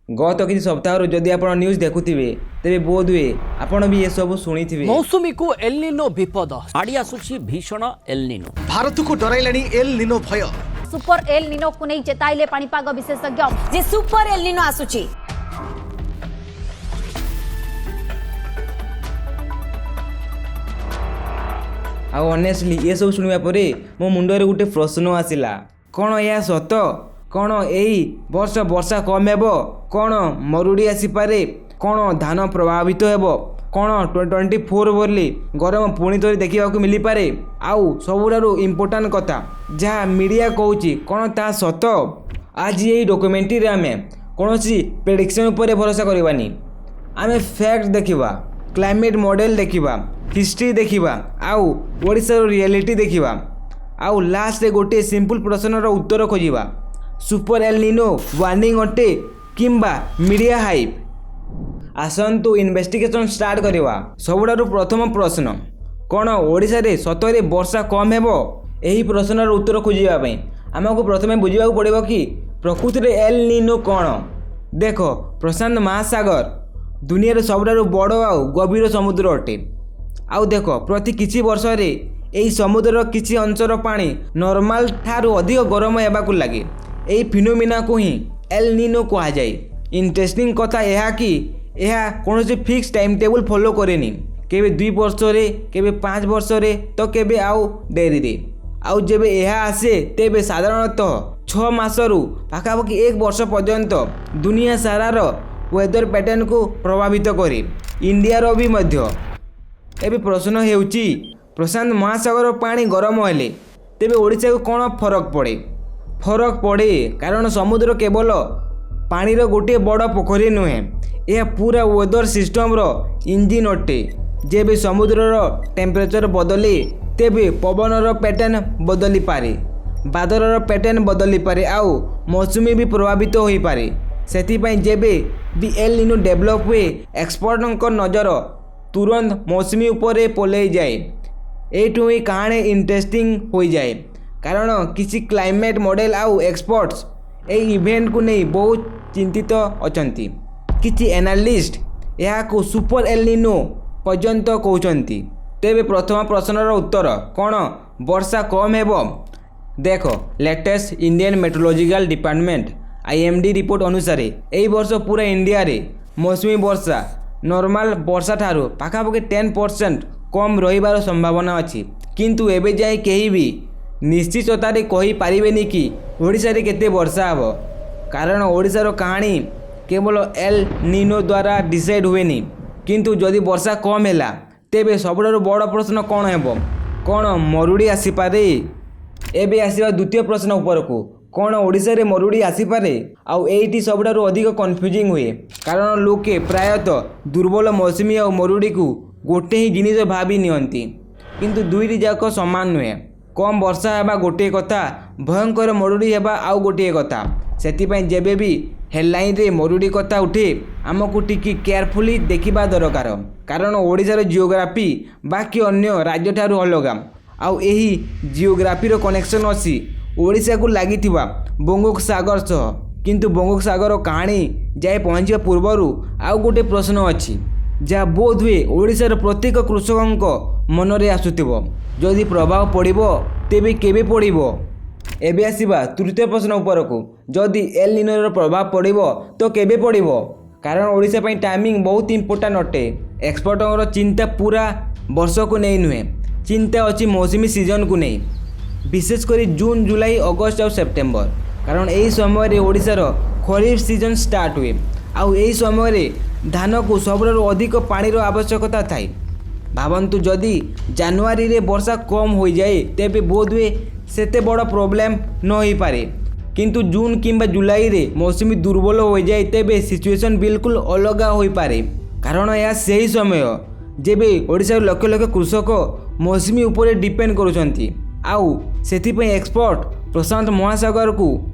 ଗତ କିଛି ସପ୍ତାହରୁ ଯଦି ଆପଣ ନ୍ୟୁଜ୍ ଦେଖୁଥିବେ, ତେବେ ବୋଧହୁଏ ଆପଣ ବି ଏସବୁ ଶୁଣିଥିବେ। ମୌସୁମୀକୁ ଏଲନିନୋ ବିପଦ। ମାଡ଼ି ଆସୁଛି ଭୀଷଣ ଏଲନିନୋ। ଭାରତକୁ ଡରାଇଲାଣି ଏଲ୍ ନିନୋ ଭୟ। ସୁପର ଏଲ୍ ନିନୋକୁ ନେଇ ଚେତାଇଲେ ପାଣିପାଗ ବିଶେଷଜ୍ଞ। ଯେ ସୁପର ଏଲନିନୋ ଆସୁଛି। ଆଉ ଅନେଷ୍ଟଲି, ଏସବୁ ଶୁଣିବା ପରେ ମୋ ମୁଣ୍ଡରେ ଗୋଟେ ପ୍ରଶ୍ନ ଆସିଲା। କ'ଣ ଏହା ସତ? କ'ଣ ଏଇ ବର୍ଷ ବର୍ଷା କମ୍ ହେବ? କ'ଣ ମରୁଡ଼ି ଆସିପାରେ? କ'ଣ ଧାନ ପ୍ରଭାବିତ ହେବ? କ'ଣ 2024 ଭଳି ଗରମ ପୁଣି ଥରେ ଦେଖିବାକୁ ମିଳିପାରେ? ଆଉ ସବୁଠାରୁ ଇମ୍ପୋର୍ଟାଣ୍ଟ କଥା, ଯାହା ମିଡ଼ିଆ କହୁଛି, କ'ଣ ତାହା ସତ? ଆଜି ଏଇ ଡକୁମେଣ୍ଟାରୀରେ ଆମେ କୌଣସି ପ୍ରେଡ଼ିକ୍ସନ୍ ଉପରେ ଭରସା କରିବାନି। ଆମେ ଫ୍ୟାକ୍ଟ ଦେଖିବା, କ୍ଲାଇମେଟ୍ ମଡ଼େଲ୍ ଦେଖିବା, ହିଷ୍ଟ୍ରି ଦେଖିବା ଆଉ ଓଡ଼ିଶାର ରିଆଲିଟି ଦେଖିବା। ଆଉ ଲାଷ୍ଟରେ ଗୋଟିଏ ସିମ୍ପଲ୍ ପ୍ରଶ୍ନର ଉତ୍ତର ଖୋଜିବା: ସୁପର ଏଲ୍ ନିନୋ ୱାର୍ଣ୍ଣିଂ ଅଟେ କିମ୍ବା ମିଡ଼ିଆ ହାଇପ୍? ଆସନ୍ତୁ ଇନଭେଷ୍ଟିଗେସନ୍ ଷ୍ଟାର୍ଟ କରିବା। ସବୁଠାରୁ ପ୍ରଥମ ପ୍ରଶ୍ନ, କ'ଣ ଓଡ଼ିଶାରେ ସତରେ ବର୍ଷା କମ୍ ହେବ? ଏହି ପ୍ରଶ୍ନର ଉତ୍ତର ଖୋଜିବା ପାଇଁ ଆମକୁ ପ୍ରଥମେ ବୁଝିବାକୁ ପଡ଼ିବ କି ପ୍ରକୃତିରେ ଏଲ୍ ନିନୋ କ'ଣ। ଦେଖ, ପ୍ରଶାନ୍ତ ମହାସାଗର ଦୁନିଆର ସବୁଠାରୁ ବଡ଼ ଆଉ ଗଭୀର ସମୁଦ୍ର ଅଟେ। ଆଉ ଦେଖ, ପ୍ରତି କିଛି ବର୍ଷରେ ଏହି ସମୁଦ୍ରର କିଛି ଅଂଶର ପାଣି ନର୍ମାଲ ଠାରୁ ଅଧିକ ଗରମ ହେବାକୁ ଲାଗେ। ଏହି ଫିନୋମିନାକୁ ହିଁ ଏଲ୍ ନିନୋ କୁହାଯାଏ। ଇଣ୍ଟରେଷ୍ଟିଂ କଥା ଏହା କି ଏହା କୌଣସି ଫିକ୍ସ ଟାଇମ୍ ଟେବୁଲ୍ ଫଲୋ କରେନି। କେବେ 2 ବର୍ଷରେ, କେବେ 5 ବର୍ଷରେ ତ କେବେ ଆଉ ଡେରିରେ। ଆଉ ଯେବେ ଏହା ଆସେ, ତେବେ ସାଧାରଣତଃ 6 ମାସରୁ ପାଖାପାଖି ଏକ ବର୍ଷ ପର୍ଯ୍ୟନ୍ତ ଦୁନିଆ ସାରାର ୱେଦର ପ୍ୟାଟର୍ନକୁ ପ୍ରଭାବିତ କରେ, ଇଣ୍ଡିଆର ବି ମଧ୍ୟ। ଏବେ ପ୍ରଶ୍ନ ହେଉଛି, ପ୍ରଶାନ୍ତ ମହାସାଗର ପାଣି ଗରମ ହେଲେ ତେବେ ଓଡ଼ିଶାକୁ କ'ଣ ଫରକ ପଡ଼େ? ଫରକ ପଡ଼େ, କାରଣ ସମୁଦ୍ର କେବଳ ପାଣିର ଗୋଟିଏ ବଡ଼ ପୋଖରୀ ନୁହେଁ, ଏହା ପୁରା ୱେଦର ସିଷ୍ଟମର ଇଞ୍ଜିନ୍ ଅଟେ। ଯେବେ ସମୁଦ୍ରର ଟେମ୍ପରେଚର ବଦଳେ, ତେବେ ପବନର ପ୍ୟାଟର୍ନ ବଦଳିପାରେ, ବାଦଲର ପ୍ୟାଟର୍ନ ବଦଳିପାରେ ଆଉ ମୌସୁମୀ ବି ପ୍ରଭାବିତ ହୋଇପାରେ। ସେଥିପାଇଁ ଯେବେ ବି ଏଲ୍ ନିନୋ ଡେଭଲପ୍ ହୁଏ, ଏକ୍ସପର୍ଟଙ୍କ ନଜର ତୁରନ୍ତ ମୌସୁମୀ ଉପରେ ପଳେଇଯାଏ। ଏଇଠୁ ହିଁ କାହାଣୀ ଇଣ୍ଟରେଷ୍ଟିଂ ହୋଇଯାଏ, କାରଣ କିଛି କ୍ଲାଇମେଟ୍ ମଡ଼େଲ୍ ଆଉ ଏକ୍ସପର୍ଟସ୍ ଏହି ଇଭେଣ୍ଟକୁ ନେଇ ବହୁତ ଚିନ୍ତିତ ଅଛନ୍ତି। କିଛି ଆନାଲିଷ୍ଟ ଏହାକୁ ସୁପର ଏଲ୍ ନିନୋ ପର୍ଯ୍ୟନ୍ତ କହୁଛନ୍ତି। ତେବେ ପ୍ରଥମ ପ୍ରଶ୍ନର ଉତ୍ତର, କ'ଣ ବର୍ଷା କମ୍ ହେବ? ଦେଖ, latest Indian meteorological department, IMD report ଅନୁସାରେ ଏହି ବର୍ଷ ପୁରା ଇଣ୍ଡିଆରେ ମୌସୁମୀ ବର୍ଷା ନର୍ମାଲ ବର୍ଷା ଠାରୁ ପାଖାପାଖି 10% କମ୍ ରହିବାର ସମ୍ଭାବନା ଅଛି। କିନ୍ତୁ ଏବେ ଯାଏଁ କେହି ବି ନିଶ୍ଚିତତାରେ କହିପାରିବେନି କି ଓଡ଼ିଶାରେ କେତେ ବର୍ଷା ହେବ, କାରଣ ଓଡ଼ିଶାର କାହାଣୀ କେବଳ ଏଲ୍ ନିନୋ ଦ୍ୱାରା ଡିସାଇଡ଼୍ ହୁଏନି। କିନ୍ତୁ ଯଦି ବର୍ଷା କମ୍ ହେଲା, ତେବେ ସବୁଠାରୁ ବଡ଼ ପ୍ରଶ୍ନ, କ'ଣ ହେବ? କ'ଣ ମରୁଡ଼ି ଆସିପାରେ? ଏବେ ଆସିବା ଦ୍ୱିତୀୟ ପ୍ରଶ୍ନ ଉପରକୁ, କ'ଣ ଓଡ଼ିଶାରେ ମରୁଡ଼ି ଆସିପାରେ? ଆଉ ଏଇଠି ସବୁଠାରୁ ଅଧିକ କନଫ୍ୟୁଜିଂ ହୁଏ, କାରଣ ଲୋକେ ପ୍ରାୟତଃ ଦୁର୍ବଳ ମୌସୁମୀ ଆଉ ମରୁଡ଼ିକୁ ଗୋଟେ ହିଁ ଜିନିଷ ଭାବି ନିଅନ୍ତି। କିନ୍ତୁ ଦୁଇଟି ଯାକ ସମାନ ନୁହେଁ। କମ୍ ବର୍ଷା ହେବା ଗୋଟିଏ କଥା, ଭୟଙ୍କର ମରୁଡ଼ି ହେବା ଆଉ ଗୋଟିଏ କଥା। ସେଥିପାଇଁ ଯେବେ ବି ହେଡ଼ଲାଇନରେ ମରୁଡ଼ି କଥା ଉଠେ, ଆମକୁ ଟିକେ କେୟାରଫୁଲି ଦେଖିବା ଦରକାର, କାରଣ ଓଡ଼ିଶାର ଜିଓଗ୍ରାଫି ବାକି ଅନ୍ୟ ରାଜ୍ୟଠାରୁ ଅଲଗା। ଆଉ ଏହି ଜିଓଗ୍ରାଫିର କନେକ୍ସନ୍ ଅଛି ଓଡ଼ିଶାକୁ ଲାଗିଥିବା ବଙ୍ଗୋପସାଗର ସହ। କିନ୍ତୁ ବଙ୍ଗୋପସାଗର କାହାଣୀ ଯାଏ ପହଞ୍ଚିବା ପୂର୍ବରୁ ଆଉ ଗୋଟେ ପ୍ରଶ୍ନ ଅଛି, ଯାହା ବୋଧହୁଏ ଓଡ଼ିଶାର ପ୍ରତ୍ୟେକ କୃଷକଙ୍କ ମନରେ ଆସୁଥିବ: ଯଦି ପ୍ରଭାବ ପଡ଼ିବ, ତେବେ କେବେ ପଡ଼ିବ? ଏବେ ଆସିବା ତୃତୀୟ ପ୍ରଶ୍ନ ଉପରକୁ, ଯଦି ଏଲ୍ ନିନୋର ପ୍ରଭାବ ପଡ଼ିବ, ତ କେବେ ପଡ଼ିବ? କାରଣ ଓଡ଼ିଶା ପାଇଁ ଟାଇମିଂ ବହୁତ ଇମ୍ପୋର୍ଟାଣ୍ଟ ଅଟେ। ଏକ୍ସପର୍ଟଙ୍କର ଚିନ୍ତା ପୁରା ବର୍ଷକୁ ନେଇ ନୁହେଁ, ଚିନ୍ତା ଅଛି ମୌସୁମୀ ସିଜନକୁ ନେଇ, ବିଶେଷ କରି ଜୁନ୍, ଜୁଲାଇ, ଅଗଷ୍ଟ ଆଉ ସେପ୍ଟେମ୍ବର। କାରଣ ଏହି ସମୟରେ ଓଡ଼ିଶାର ଖରିଫ ସିଜନ ଷ୍ଟାର୍ଟ ହୁଏ ଆଉ ଏହି ସମୟରେ ଧାନକୁ ସବୁଠାରୁ ଅଧିକ ପାଣିର ଆବଶ୍ୟକତା ଥାଏ। ଭାବନ୍ତୁ, ଯଦି ଜାନୁଆରୀରେ ବର୍ଷା କମ୍ ହୋଇଯାଏ, ତେବେ ବୋଧହୁଏ ସେତେ ବଡ଼ ପ୍ରୋବ୍ଲେମ୍ ନ ହୋଇପାରେ। କିନ୍ତୁ ଜୁନ୍ କିମ୍ବା ଜୁଲାଇରେ ମୌସୁମୀ ଦୁର୍ବଳ ହୋଇଯାଏ, ତେବେ ସିଚୁଏସନ୍ ବିଲକୁଲ ଅଲଗା ହୋଇପାରେ, କାରଣ ଏହା ସେହି ସମୟ ଯେବେ ଓଡ଼ିଶାର ଲକ୍ଷ ଲକ୍ଷ କୃଷକ ମୌସୁମୀ ଉପରେ ଡିପେଣ୍ଡ କରୁଛନ୍ତି। ଆଉ ସେଥିପାଇଁ ଏକ୍ସପର୍ଟ ପ୍ରଶାନ୍ତ ମହାସାଗରକୁ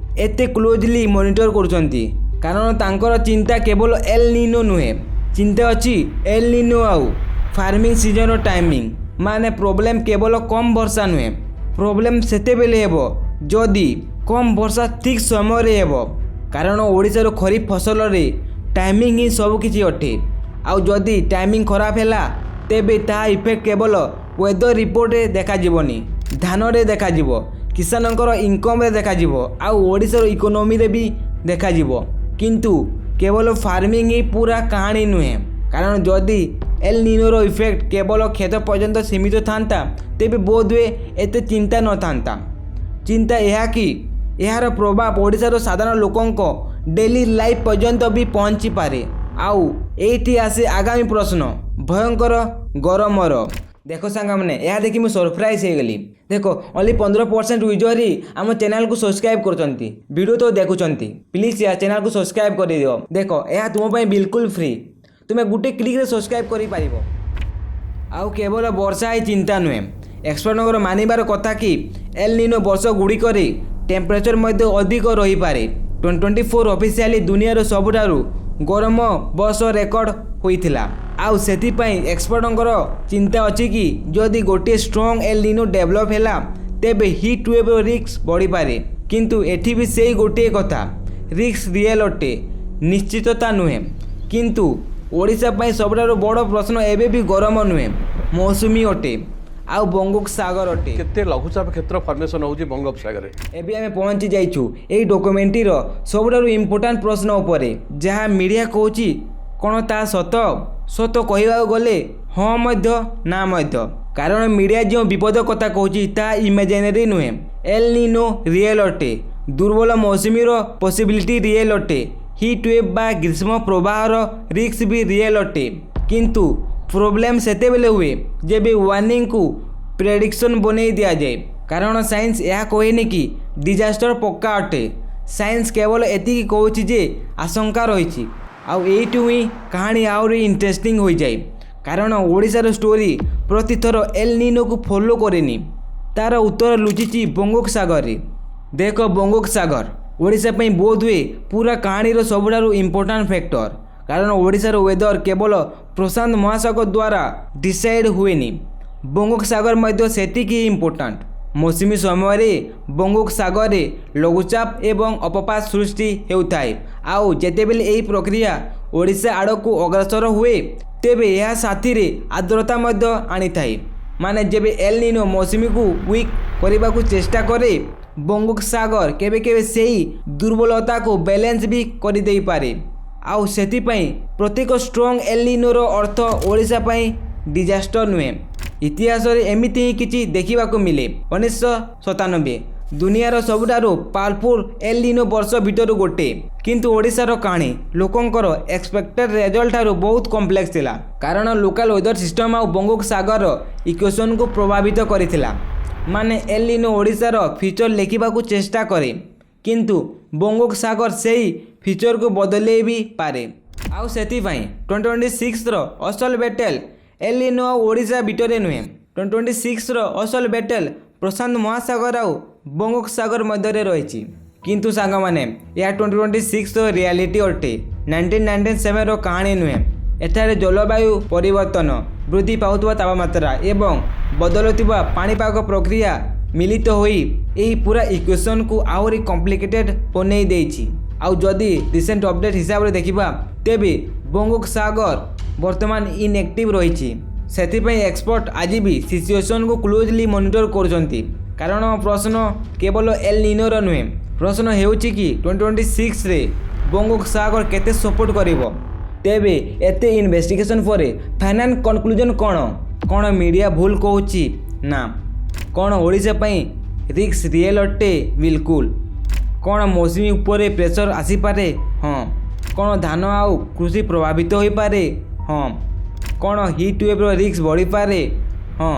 ଏତେ କ୍ଲୋଜଲି ମନିଟର କରୁଛନ୍ତି, କାରଣ ତାଙ୍କର ଚିନ୍ତା କେବଳ ଏଲ୍ ନିନୋ ନୁହେଁ, ଚିନ୍ତା ଅଛି ଏଲ୍ ନିନୋ ଆଉ ଫାର୍ମିଂ ସିଜନର ଟାଇମିଂ। ମାନେ ପ୍ରୋବ୍ଲେମ୍ କେବଳ କମ୍ ବର୍ଷା ନୁହେଁ, ପ୍ରୋବ୍ଲେମ୍ ସେତେବେଳେ ହେବ ଯଦି କମ୍ ବର୍ଷା ଠିକ୍ ସମୟରେ ହେବ। କାରଣ ଓଡ଼ିଶାର ଖରିଫ ଫସଲରେ ଟାଇମିଂ ହିଁ ସବୁକିଛି ଅଟେ। ଆଉ ଯଦି ଟାଇମିଂ ଖରାପ ହେଲା, ତେବେ ତାହା ଇଫେକ୍ଟ କେବଳ ୱେଦର ରିପୋର୍ଟରେ ଦେଖାଯିବନି, ଧାନରେ ଦେଖାଯିବ, କିଷାନଙ୍କର ଇନକମ୍ରେ ଦେଖାଯିବ ଆଉ ଓଡ଼ିଶାର ଇକୋନୋମିରେ ବି ଦେଖାଯିବ। କିନ୍ତୁ କେବଳ ଫାର୍ମିଂ ହିଁ ପୁରା କାହାଣୀ ନୁହେଁ। କାରଣ ଯଦି ଏଲ୍ ନିନୋର ଇଫେକ୍ଟ କେବଳ କ୍ଷେତ ପର୍ଯ୍ୟନ୍ତ ସୀମିତ ଥାନ୍ତା, ତେବେ ବୋଧହୁଏ ଏତେ ଚିନ୍ତା ନଥାନ୍ତା। ଚିନ୍ତା ଏହା କି ଏହାର ପ୍ରଭାବ ଓଡ଼ିଶାର ସାଧାରଣ ଲୋକଙ୍କ ଡେଲି ଲାଇଫ୍ ପର୍ଯ୍ୟନ୍ତ ବି ପହଞ୍ଚିପାରେ। ଆଉ ଏଇଠି ଆସେ ଆଗାମୀ ପ୍ରଶ୍ନ, ଭୟଙ୍କର ଗରମର। ଦେଖ ସାଙ୍ଗମାନେ, ଏହା ଦେଖି ମୁଁ ସରପ୍ରାଇଜ୍ ହେଇଗଲି। ଦେଖ, ଓନ୍ଲି 15% ୟୁଜର୍ ହିଁ ଆମ ଚ୍ୟାନେଲକୁ ସବସ୍କ୍ରାଇବ୍ କରୁଛନ୍ତି। ଭିଡ଼ିଓ ତ ଦେଖୁଛନ୍ତି, ପ୍ଲିଜ୍ ୟା ଚ୍ୟାନେଲକୁ ସବସ୍କ୍ରାଇବ୍ କରିଦିଅ। ଦେଖ, ଏହା ତୁମ ପାଇଁ ବିଲକୁଲ ଫ୍ରି। ତୁମେ ଗୋଟେ କ୍ଲିକ୍ରେ ସବସ୍କ୍ରାଇବ୍ କରିପାରିବ। ଆଉ କେବଳ ବର୍ଷା ହିଁ ଚିନ୍ତା ନୁହେଁ। ଏକ୍ସପର୍ଟଙ୍କର ମାନିବାର କଥା କି ଏଲ୍ ନିନୋ ବର୍ଷ ଗୁଡ଼ିକରେ ଟେମ୍ପରେଚର୍ ମଧ୍ୟ ଅଧିକ ରହିପାରେ। 2024 ଅଫିସିଆଲି ଦୁନିଆର ସବୁଠାରୁ ଗରମ ବର୍ଷ ରେକର୍ଡ଼ ହୋଇଥିଲା। ଆଉ ସେଥିପାଇଁ ଏକ୍ସପର୍ଟଙ୍କର ଚିନ୍ତା ଅଛି କି ଯଦି ଗୋଟିଏ ଷ୍ଟ୍ରଙ୍ଗ ଏଲ୍ ନିନୋ ଡେଭଲପ୍ ହେଲା, ତେବେ ହିଟ୍ ୱେଭ୍ର ରିସ୍କ ବଢ଼ିପାରେ। କିନ୍ତୁ ଏଠି ବି ସେଇ ଗୋଟିଏ କଥା, ରିସ୍କ ରିଏଲ୍ ଅଟେ, ନିଶ୍ଚିତତା ନୁହେଁ। କିନ୍ତୁ ଓଡ଼ିଶା ପାଇଁ ସବୁଠାରୁ ବଡ଼ ପ୍ରଶ୍ନ ଏବେ ବି ଗରମ ନୁହେଁ, ମୌସୁମୀ ଅଟେ ଆଉ ବଙ୍ଗୋପସାଗର ଅଟେ। କେତେ ଲଘୁଚାପ କ୍ଷେତ୍ର ଫର୍ମେସନ୍ ହେଉଛି ବଙ୍ଗୋପସାଗରରେ। ଏବେ ଆମେ ପହଞ୍ଚି ଯାଇଛୁ ଏହି ଡକୁମେଣ୍ଟାରୀର ସବୁଠାରୁ ଇମ୍ପୋର୍ଟାଣ୍ଟ ପ୍ରଶ୍ନ ଉପରେ। ଯାହା ମିଡ଼ିଆ କହୁଛି, କ'ଣ ତାହା ସତ? ସତ କହିବାକୁ ଗଲେ ହଁ ମଧ୍ୟ, ନା ମଧ୍ୟ। କାରଣ ମିଡ଼ିଆ ଯେଉଁ ବିପଦ କଥା କହୁଛି, ତାହା ଇମାଜିନେରୀ ନୁହେଁ। ଏଲ୍ ନିନୋ ରିଏଲ୍ ଅଟେ। ଦୁର୍ବଳ ମୌସୁମୀର ପସିବିଲିଟି ରିଏଲ୍ ଅଟେ। ହିଟ୍ ୱେଭ୍ ବା ଗ୍ରୀଷ୍ମ ପ୍ରବାହର ରିସ୍କ ବି ରିଏଲ୍ ଅଟେ। କିନ୍ତୁ ପ୍ରୋବ୍ଲେମ୍ ସେତେବେଳେ ହୁଏ, ଯେବେ ୱାର୍ଣ୍ଣିଂକୁ ପ୍ରେଡିକ୍ସନ୍ ବନେଇ ଦିଆଯାଏ। କାରଣ ସାଇନ୍ସ ଏହା କହେନି କି ଡିଜାଷ୍ଟର ପକ୍କା ଅଟେ। ସାଇନ୍ସ କେବଳ ଏତିକି କହୁଛି ଯେ ଆଶଙ୍କା ରହିଛି। ଆଉ ଏଇଠୁ ହିଁ କାହାଣୀ ଆହୁରି ଇଣ୍ଟରେଷ୍ଟିଂ ହୋଇଯାଏ। କାରଣ ଓଡ଼ିଶାର ଷ୍ଟୋରି ପ୍ରତିଥର ଏଲ୍ ନିନୋକୁ ଫଲୋ କରେନି। ତାର ଉତ୍ତର ଲୁଚିଛି ବଙ୍ଗୋପସାଗରରେ। ଦେଖ, ବଙ୍ଗୋପସାଗର ଓଡ଼ିଶା ପାଇଁ ବୋଧହୁଏ ପୁରା କାହାଣୀର ସବୁଠାରୁ ଇମ୍ପୋର୍ଟାଣ୍ଟ ଫ୍ୟାକ୍ଟର। କାରଣ ଓଡ଼ିଶାର ୱେଦର କେବଳ ପ୍ରଶାନ୍ତ ମହାସାଗର ଦ୍ୱାରା ଡିସାଇଡ୍ ହୁଏନି, ବଙ୍ଗୋପସାଗର ମଧ୍ୟ ସେତିକି ଇମ୍ପୋର୍ଟାଣ୍ଟ। ମୌସୁମୀ ସମୟରେ ବଙ୍ଗୋପସାଗରରେ ଲଘୁଚାପ ଏବଂ ଅବପାତ ସୃଷ୍ଟି ହେଉଥାଏ। ଆଉ ଯେତେବେଳେ ଏହି ପ୍ରକ୍ରିୟା ଓଡ଼ିଶା ଆଡ଼କୁ ଅଗ୍ରସର ହୁଏ, ତେବେ ଏହା ସାଥିରେ ଆର୍ଦ୍ରତା ମଧ୍ୟ ଆଣିଥାଏ। ମାନେ ଯେବେ ଏଲ୍ ନିନୋ ମୌସୁମୀକୁ ୱିକ୍ କରିବାକୁ ଚେଷ୍ଟା କରେ, ବଙ୍ଗୋପସାଗର କେବେ କେବେ ସେହି ଦୁର୍ବଳତାକୁ ବ୍ୟାଲେନ୍ସ ବି କରିଦେଇପାରେ। ଆଉ ସେଥିପାଇଁ ପ୍ରତ୍ୟେକ ଷ୍ଟ୍ରଙ୍ଗ ଏଲ୍ ନିନୋର ଅର୍ଥ ଓଡ଼ିଶା ପାଇଁ ଡିଜାଷ୍ଟର ନୁହେଁ। ଇତିହାସରେ ଏମିତି ହିଁ କିଛି ଦେଖିବାକୁ ମିଳେ। 1997 ଦୁନିଆର ସବୁଠାରୁ ପାୱାରଫୁଲ୍ ଏଲ୍ ନିନୋ ବର୍ଷ ଭିତରୁ ଗୋଟେ। କିନ୍ତୁ ଓଡ଼ିଶାର କାହାଣୀ ଲୋକଙ୍କର ଏକ୍ସପେକ୍ଟେଡ୍ ରେଜଲ୍ଟ ଠାରୁ ବହୁତ କମ୍ପ୍ଲେକ୍ସ ଥିଲା। କାରଣ ଲୋକାଲ ୱେଦର ସିଷ୍ଟମ୍ ଆଉ ବଙ୍ଗୋପସାଗର ଇକ୍ୱେସନକୁ ପ୍ରଭାବିତ କରିଥିଲା। ମାନେ ଏଲ୍ ନିନୋ ଓଡ଼ିଶାର ଫ୍ୟୁଚର ଲେଖିବାକୁ ଚେଷ୍ଟା କରେ, କିନ୍ତୁ ବଙ୍ଗୋପସାଗର ସେହି ଫ୍ୟୁଚରକୁ ବଦଲେଇ ବି ପାରେ। ଆଉ ସେଥିପାଇଁ 2026ର ଅସଲ ବ୍ୟାଟେଲ୍ ଏଲ୍ ନିନୋ ଆଉ ଓଡ଼ିଶା ଭିତରେ ନୁହେଁ। 2026ର ଅସଲ ବ୍ୟାଟେଲ୍ ପ୍ରଶାନ୍ତ ମହାସାଗର ଆଉ ବଙ୍ଗୋପସାଗର ମଧ୍ୟରେ ରହିଛି। କିନ୍ତୁ ସାଙ୍ଗମାନେ, ଏହା 2026ର ରିଆଲିଟି ଅଟେ, 1997ର କାହାଣୀ ନୁହେଁ। ଏଠାରେ ଜଳବାୟୁ ପରିବର୍ତ୍ତନ, ବୃଦ୍ଧି ପାଉଥିବା ତାପମାତ୍ରା ଏବଂ ବଦଳୁଥିବା ପାଣିପାଗ ପ୍ରକ୍ରିୟା ମିଳିତ ହୋଇ ଏହି ପୁରା ଇକ୍ୱେସନକୁ ଆହୁରି କମ୍ପ୍ଲିକେଟେଡ୍ ବନେଇ ଦେଇଛି। ଆଉ ଯଦି ରିସେଣ୍ଟ ଅପଡେଟ୍ ହିସାବରେ ଦେଖିବା, ତେବେ ବଙ୍ଗୋପସାଗର ବର୍ତ୍ତମାନ ଇନ୍ଆକ୍ଟିଭ୍ ରହିଛି। ସେଥିପାଇଁ ଏକ୍ସପର୍ଟ ଆଜି ବି ସିଚୁଏସନକୁ କ୍ଲୋଜଲି ମନିଟର କରୁଛନ୍ତି। କାରଣ ପ୍ରଶ୍ନ କେବଳ ଏଲ୍ ନିନୋର ନୁହେଁ। ପ୍ରଶ୍ନ ହେଉଛି କି 2026ରେ ବଙ୍ଗୋପସାଗର କେତେ ସପୋର୍ଟ କରିବ। ତେବେ ଏତେ ଇନଭେଷ୍ଟିଗେସନ୍ ପରେ ଫାଇନାଲ୍ କନକ୍ଲୁଜନ୍ କ'ଣ? କ'ଣ ମିଡ଼ିଆ ଭୁଲ କହୁଛି? ନା। କ'ଣ ଓଡ଼ିଶା ପାଇଁ ରିସ୍କ ରିଏଲ୍ ଅଟେ? ବିଲକୁଲ। କ'ଣ ମୌସୁମୀ ଉପରେ ପ୍ରେସର ଆସିପାରେ? ହଁ। କ'ଣ ଧାନ ଆଉ କୃଷି ପ୍ରଭାବିତ ହୋଇପାରେ? ହଁ। କ'ଣ ହିଟ୍ ୱେଭ୍ର ରିସ୍କ ବଢ଼ିପାରେ? ହଁ।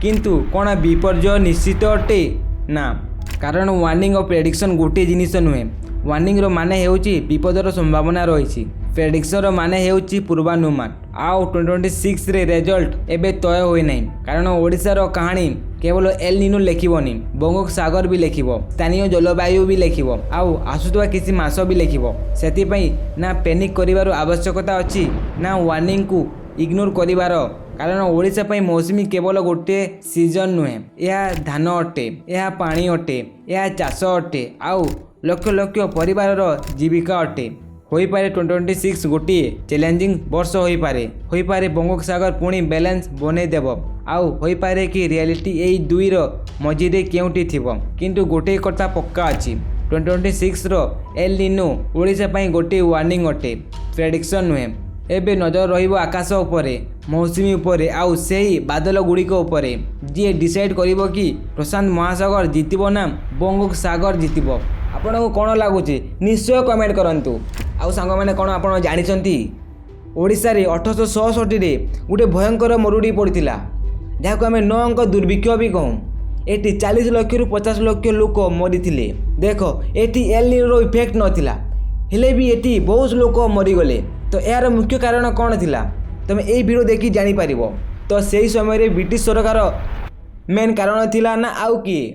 କିନ୍ତୁ କ'ଣ ବିପର୍ଯ୍ୟୟ ନିଶ୍ଚିତ ଅଟେ? ନା। କାରଣ ୱାର୍ଣ୍ଣିଂ ଓ ପ୍ରେଡିକ୍ସନ୍ ଗୋଟିଏ ଜିନିଷ ନୁହେଁ। ୱାର୍ଣ୍ଣିଂର ମାନେ ହେଉଛି ବିପଦର ସମ୍ଭାବନା ରହିଛି। ପ୍ରେଡିକ୍ସନ୍ର ମାନେ ହେଉଛି ପୂର୍ବାନୁମାନ। ଆଉ 2026ରେ ରେଜଲ୍ଟ ଏବେ ତୟ ହୋଇନାହିଁ। କାରଣ ଓଡ଼ିଶାର କାହାଣୀ କେବଳ ଏଲ୍ ନିନୋ ଲେଖିବନି, ବଙ୍ଗୋପସାଗର ବି ଲେଖିବ, ସ୍ଥାନୀୟ ଜଳବାୟୁ ବି ଲେଖିବ ଆଉ ଆସୁଥିବା କିଛି ମାସ ବି ଲେଖିବ। ସେଥିପାଇଁ ନା ପ୍ୟାନିକ୍ କରିବାର ଆବଶ୍ୟକତା ଅଛି, ନା ୱାର୍ଣ୍ଣିଂକୁ ଇଗ୍ନୋର କରିବାର। କାରଣ ଓଡ଼ିଶା ପାଇଁ ମୌସୁମୀ କେବଳ ଗୋଟିଏ ସିଜନ୍ ନୁହେଁ। ଏହା ଧାନ ଅଟେ, ଏହା ପାଣି ଅଟେ, ଏହା ଚାଷ ଅଟେ ଆଉ ଲକ୍ଷ ଲକ୍ଷ ପରିବାରର ଜୀବିକା ଅଟେ। ହୋଇପାରେ 2026 ଗୋଟିଏ ଚ୍ୟାଲେଞ୍ଜିଂ ବର୍ଷ ହୋଇପାରେ। ହୋଇପାରେ ବଙ୍ଗୋପସାଗର ପୁଣି ବାଲାନ୍ସ ବନେଇଦେବ, ଆଉ ହୋଇପାରେ କି ରିଆଲିଟି ଏଇ ଦୁଇର ମଝିରେ କେଉଁଠି ଥିବ। କିନ୍ତୁ ଗୋଟିଏ କଥା ପକ୍କା ଅଛି, 2026ର ଏଲ୍ ନିନୋ ଓଡ଼ିଶା ପାଇଁ ଗୋଟିଏ ୱାର୍ଣ୍ଣିଂ ଅଟେ, ପ୍ରେଡିକ୍ସନ୍ ନୁହେଁ। ଏବେ ନଜର ରହିବ ଆକାଶ ଉପରେ, ମୌସୁମୀ ଉପରେ ଆଉ ସେହି ବାଦଲ ଗୁଡ଼ିକ ଉପରେ, ଯିଏ ଡିସାଇଡ୍ କରିବ କି ପ୍ରଶାନ୍ତ ମହାସାଗର ଜିତିବ ନା ବଙ୍ଗୋପସାଗର ଜିତିବ। ଆପଣଙ୍କୁ କ'ଣ ଲାଗୁଛି, ନିଶ୍ଚୟ କମେଣ୍ଟ କରନ୍ତୁ। ଆଉ ସାଙ୍ଗମାନେ, କ'ଣ ଆପଣ ଜାଣିଛନ୍ତି, ଓଡ଼ିଶାରେ 1866ରେ ଗୋଟେ ଭୟଙ୍କର ମରୁଡ଼ି ପଡ଼ିଥିଲା, ଯାହାକୁ ଆମେ ନଅ ଅଙ୍କ ଦୁର୍ଭିକ୍ଷ ବି କହୁ। ଏଠି 40 ଲକ୍ଷରୁ 50 ଲକ୍ଷ ଲୋକ ମରିଥିଲେ। ଦେଖ, ଏଠି ଏଲ୍ ନିନୋର ଇଫେକ୍ଟ ନଥିଲା, ହେଲେ ବି ଏଠି ବହୁତ ଲୋକ ମରିଗଲେ। ତ ଏହାର ମୁଖ୍ୟ କାରଣ କ'ଣ ଥିଲା, ତମେ ଏଇ ଭିଡ଼ିଓ ଦେଖି ଜାଣିପାରିବ। ତ ସେହି ସମୟରେ ବ୍ରିଟିଶ ସରକାର ମେନ୍ କାରଣ ଥିଲା ନା ଆଉ କିଏ?